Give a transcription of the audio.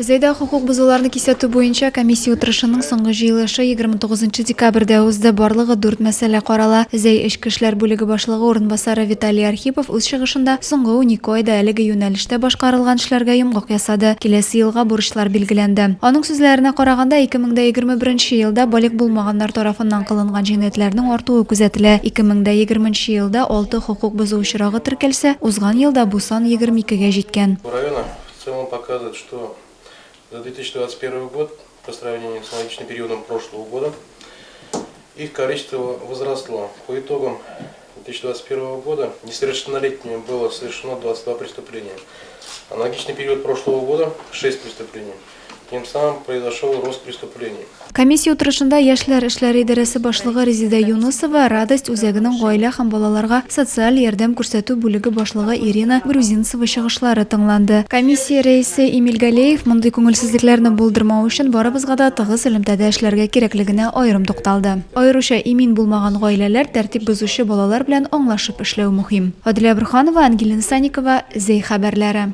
Зәйдә хокук бозуларны кисәтү буенча комиссия утырышының соңгы җыелышы 29 декабрьдә узды. Барлыгы дүрт мәсьәлә карала. Зәй эчке эшләр бүлеге башлыгы урынбасары Виталий Архипов үз чыгышында соңгы 12 айда әлеге юнәлештә башкарылган эшләргә йомгак ясады, киләсе елга бурычлар билгеләнде. Аның сүзләренә караганда, 2021 елда балигъ булмаганнар тарафыннан кылынган җинаятьләрнең артуы күзәтелә. 2020 елда алты хокук бозу очрагы теркәлсә, узган елда бу сан 22 гә җиткән. Района в целом показывает, что за 2021 год по сравнению с аналогичным периодом прошлого года их количество возросло. По итогам 2021 года несовершеннолетними было совершено 22 преступления. Аналогичный период прошлого года 6 преступлений. Тем самым произошел рост преступлений. Комиссия утырышында Яшьләр эшләре идарәсе башлыгы Резеда Юнысова, Радость үзәгенең гаилә һәм балаларга социаль ярдәм күрсәтү бүлеге башлыгы Ирина Грузинцева чыгышлары тыңланды. Комиссия рәисе Эмиль Галеев мондый күңелсезлекләрне булдырмау өчен барыбызга да тыгыз элемтәдә эшләргә кирәклегенә аерым тукталды. Аеруча имин булмаган гаиләләр, тәртип бозучы балалар белән аңлашып эшләү мөһим. Аделя Борһанова, Ангелина Санникова, Зәй хәбәрләре.